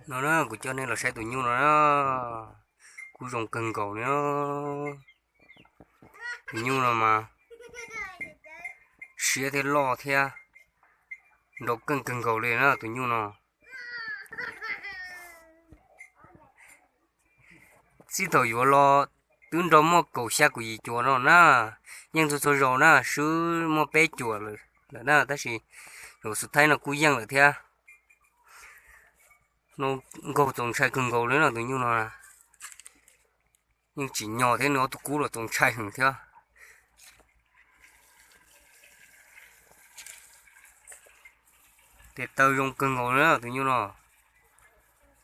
No na, kuv coj nej los saib tus nyuj no na, kuj zoo kawg nkaus li. Tus nyuj no mas siab thiab loj thiab nrau keej kawg nkaus li na tus nyuj no. Txij thaum yuav los twb nrau muaj kaum xya kaum yim cuam no na, yeej txhua txhua zaus na swb muaj peb cuam lawm na, tab sis zaum xub thaib no kuj yeej lawm thiab. No nkaug txaus ntshai kawg nkaus li no tus nyuj no, yeej tsim nyog thiab nws ob tug kub los txaus ntshai heev thiab. Tes taw zoo kawg nkaus li tus nyuj no,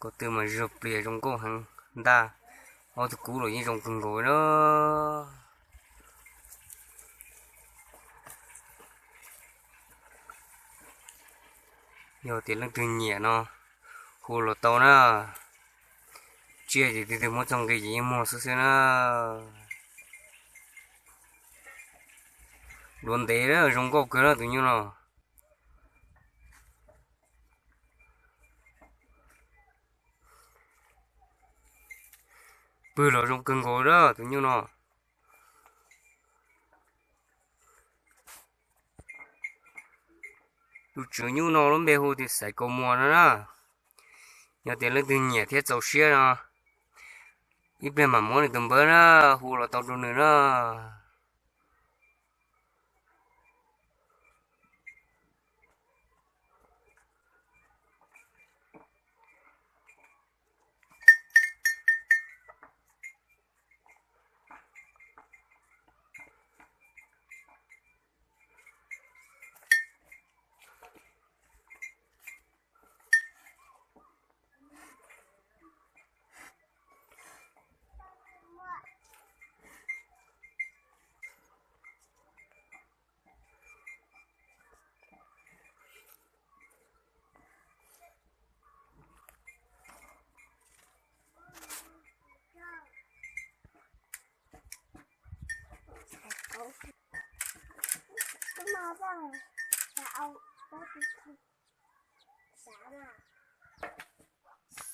ko tw mas zuag plias zoo nkauj heev ntag, ob tug kub los yeej zoo kawg nkaus na. Yog tias leej twg nyiam no hu los tau na, tsiaj ces tug twg muab txoj nqi ces yeej muag xwb xwb na. Duav ntev zoo nkauj kawg na tus nyuj no. Pw los zoo kawg nkaus li tus nyuj no. Tus tswv nyuj no lub npe hu tias Xaiv Kaus Muas no na. Yog tias leej twg nyiam thiab txaus siab no, ib pliag mam muab nws tus npawb na, hu los tau rau nws na.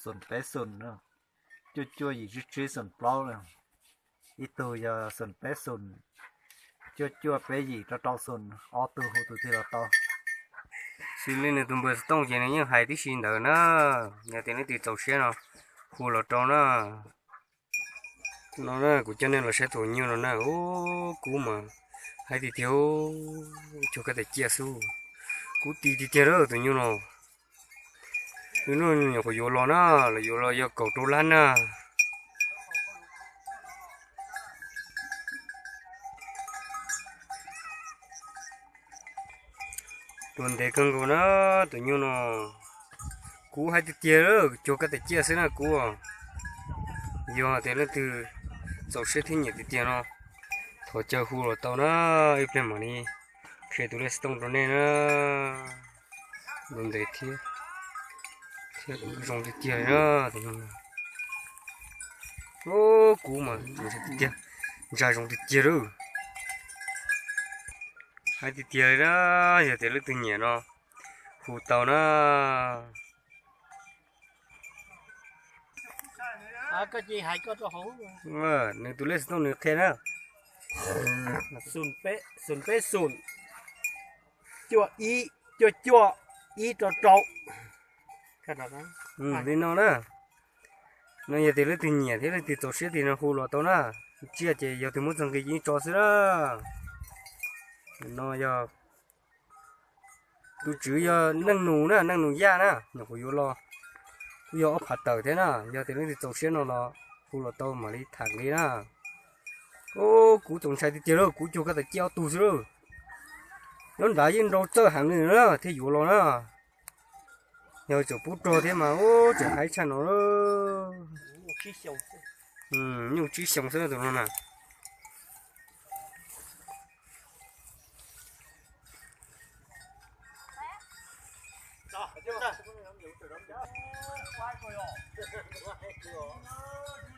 Xoom peb xoom, cuaj cuaj yim tsib tsib xoom plaub na. Ib tug yog xoom peb xoom, cuaj cuaj peb yim rau rau xoom, ob tug hu tus twg los tau. Xws li nws tus npawb xov tooj ces nws yeej hais tib si ntawd na. Yog tias leej twg txaus siab no hu los rau na. No na, kuv coj nej los saib tus nyuj no na, ub, kub mas haib tiag tiag, cuag kab tais ciaj xwb. Kub ti tiag tiag lawm tus nyuj no. Wb hnub nyuam qhuav yuav los na, los yuav los yog kaum rau lab na. Tus ntev kawg nkaus na, tus nyuj no. Kub haib tiag tiag, cuag kab tais ciaj xwb na kub. Yog tias leej twg txaus siab thiab nyiam tiag tiag no, thov caw hu los tau na, ib pliag mam li qhia tus lej xov tooj rau nej na. Tus ntev thiab, thiab zoo tiag tiag li na. Ub, kub mas tiag, ntsa zoo tiag tiag lawm. Haib tiag tiag li na, yog tias leej twg nyiam no hu tau na. Nws tus lej xov tooj nws qhia na. Xoom peb xoom, cuaj ib, cuaj cuaj, ib rau rau. Li no na. No yog tias leej twg nyiam thiab leej twg txaus siab tiag no hu los tau na. Tsiaj ces yog tus muab txog nqi yeej tso xwb na. No yog tus tswv yog Neej Nus na, Neej Nus Yaj na, nyuam qhuav yuav los, kuj yog ob phav tawm thiab na. Yog tias leej twg txaus siab no los hu los tau mam li tham nqi na. Ub, kub txaus ntshai tiag tiag lawm, kub cuag kab tais ciaj ob tug xwb lawm. Nyob nrad yeej nrau txawj heev li na thiaj yuav los na. Yog tseem pub rog thiab mas ub tseem haib tshaj no. Nyuj tsib xyoo xwb tus no na.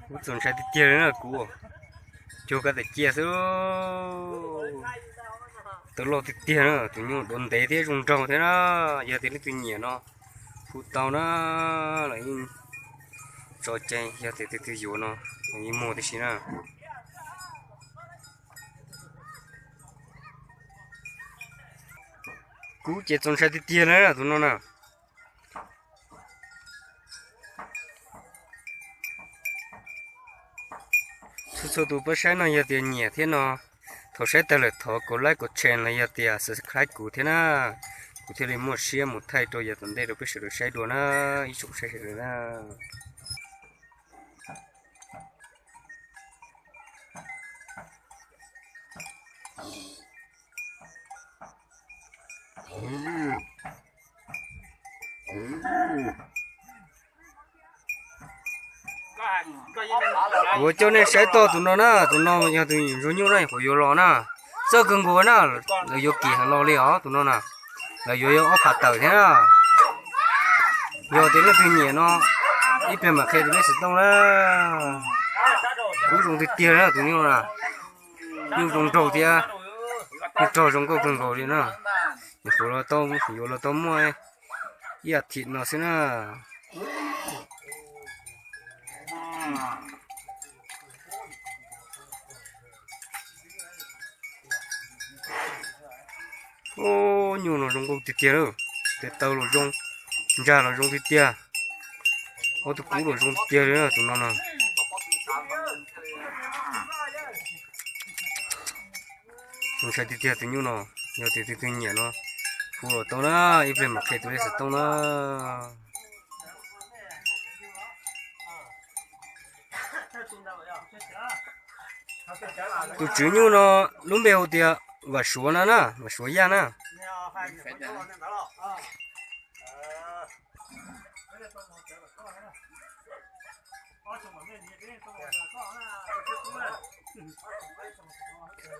Kub txaus ntshai tiag tiag li na kub, cuag kab tais ciaj xwb. Tawv loj tiag tiag na, tus nyuj duav ntev thiab zoo nraug thiab na. Yog tias leej twg nyiam no Hu tau na, los yeej tso cai, yog tias tus twg yuav no los yeej muag tib si na. Kub ces txaus ntshai tiag tiag na tus no na. Txhua txhua tus pab saib no yog tias nyiam thiab no, thaum saib tag lawm thov kom like kom share los yog tias subscribe kuv thiab na, kuv thiaj li muaj siab mus thaij rau yav tom ntej rau peb sawv daws saib dua na, ib tsoom saib sawv daws na. Kuv coj nej saib tog tus no na, tus no yog tus nyuam ntsuag nyuj na, nyuam qhuav yuav los na, txawj kawg nkaus na, lawv yuav kim heev los li os tus no na, lawv yuav ob phav tawm thiab na. Yog tias leej twg nyiam no, ib pliag mam qhia tus lej xov tooj na. Kub zoo tiag tiag na tus nyuj na, nyuj zoo nraug thiab, nyuj rog zoo nkauj kawg nkaus li na. Nyuam qhuav los tau, yuav los tau muaj ib as thiv no xwb na. Ub, nyuj no zoo nkauj tiag tiag lawm, tes taw los zoo, ntsag los zoo tiag tiag, ob tug kub los zoo tiag tiag li tus no no. Zoo sai tiag tiag tus nyuj no, yog tias tus twg nyiam no hu los tau na, ib pliag mam qhia tus lej xov tooj na. Tus tswv nyuj no lub npe hu tias Vam Suav no na, Vam Suav Yaj na.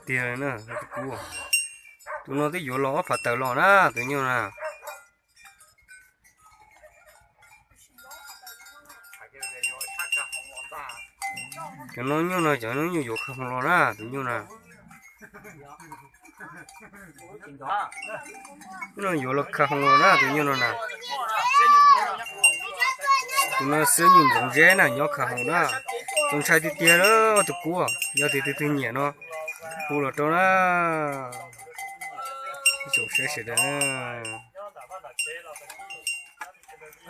Tiag na, tus kub, tus no twb yuav los ob phav tawm los na, tus nyuj na. Cov no nyuj no, cov no nyuj yuav kha hoo los na, tus nyuj na. Nyuj no yuav los kha hoo los na, tus nyuj no na. Tus no xwb nyuj ntxoov zeb na, nyob kha hoo na. Txaus ntshai tiag tiag, tus kub, yog tias tus twg nyiam no hu los rau na. Ib tsoom saib sawv daws na,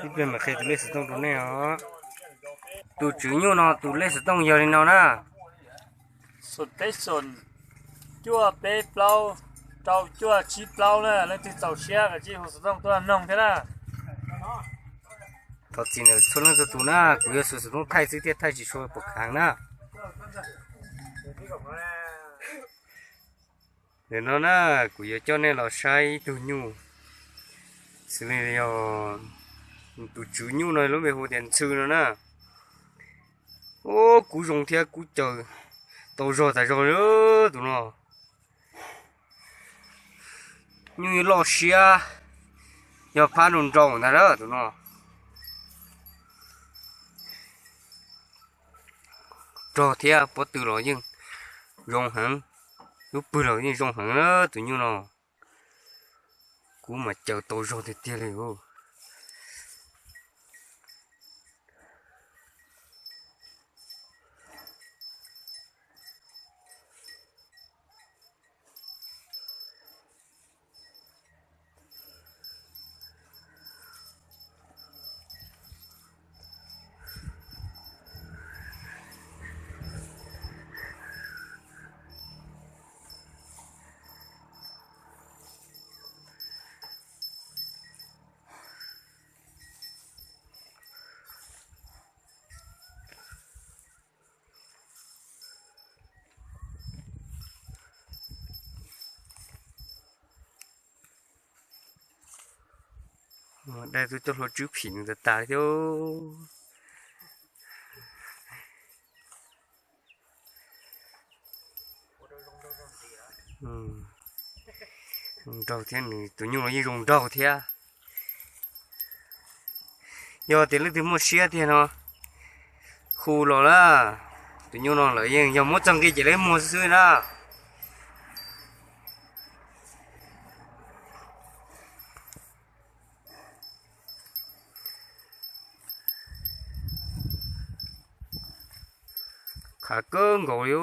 ib pliag mam qhia tus lej xov tooj rau nej os. Tus tswv nyuj no tus lej xov tooj yog li no na. Xoom peb xoom, cuaj peb plaub, rau cuaj tsib plaub na, leej twg txaus siab kav tsij hu xov tooj tuaj noog thiab na. Thov txim ntawm txhua leej txhua tus na, kuv yog xuv xov tooj thaij xwb thiaj thaij tsis tshua pom khav na. Nim no na, kuv yuav coj nej los saib ib tug nyuj, xws li yog tus tswv nyuj no lub npe hu tias Ntxhw no na. Ub, kub zoo thiab kub caws tau zog tas zog li tus no. Nyuj loj siab, yog phab nrau nrau ntag lawm tus no. Rog thiab pob tw los yeej zoo heev, lub pwg los yeej zoo heev na tus nyuj no. Kub mas caws tau zog tiag tiag li. Dai tuaj coj hlua tswb phim nws tas tas li thiab. Zoo nraug thiab, nws tus nyuj los yeej zoo nraug thiab. Yog tias leej twg muaj siab tiag no hu los na, tus nyuj no lawv yeej yog muab txog nqi ces lawv muag xwb xwb na. Khav kawg nkaus li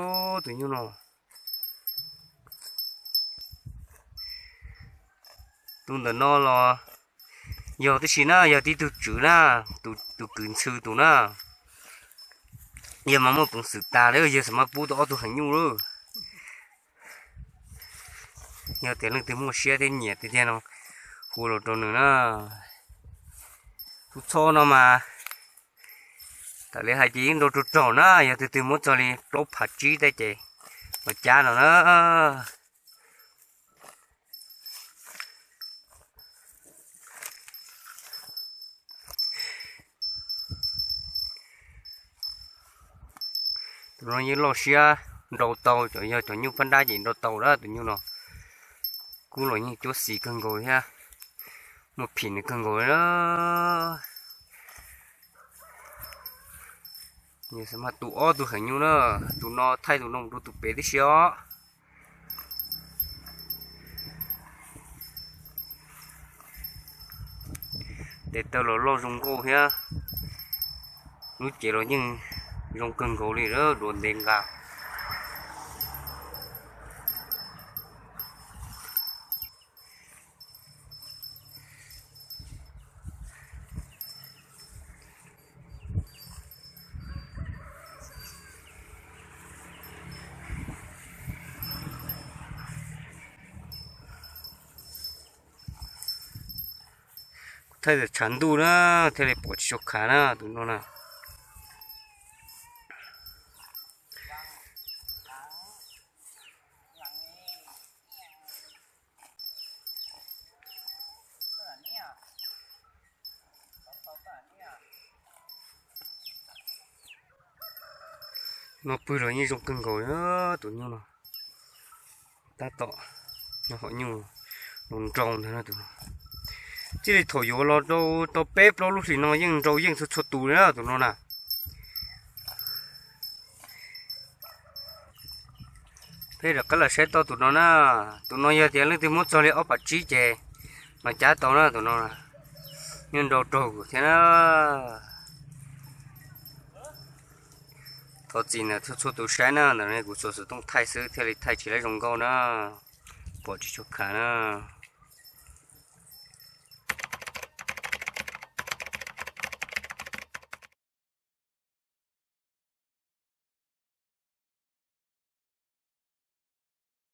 tus nyuj no. Tus ntawm no los yog tib si na, yog tib tug tswv na, tus kwv ntxhw tus na. Yog mas muaj peev xwm tas li, yog xav mas pub tau ob tug heev nyuj lawm. Yog tias leej twg muaj siab thiab nyiam tiag tiag no, hu los rau nws na. Tus tsho no mas, tam li hais ces yeej nrau raug raug na, yog tus twg muab txog li plaub phav tsib tej ces los cab no na. Tus no yeej loj siab nrau tau, cov yog cov nyuj phab nrab ces nrau tau lawm tus nyuj no. Kub los yeej cuab xis kawg nkaus thiab, muaj phim nws kawg nkaus li na. Mas tu ob tug heev nyuj na, tus no thaij tus no mus rau tus pem tib si os. Tes taw los loj zoo nkauj thiab, lub cev los yeej zoo kawg nkaus li, duav ntev nqa. Kuv thaij tawm tshav ntuj na, thiaj li pom tsis tshua khav na tus no na. No pw los yeej zoo kawg nkaus tus nyuj no. Tab tom nyob hauv nyuj los nrau ntag no tus no. Txij li thaum yuav los rau tau peb plaub lub hlis no yeej nrau yeej txhua txhua tus li na tus no na. Peb rov qab los saib tau tus no na. Tus no yog tias leej twg muab txog li ob phav tsib ces los cab tau na tus no. Yeej nrau raug thiab na. Thov txim ntawm txhua txhua tus saib na, ntawm no kuv tsuas xov tooj thaij xwb thiaj li thaij tsis lab zoo nkauj na, pom tsis tshua khav na.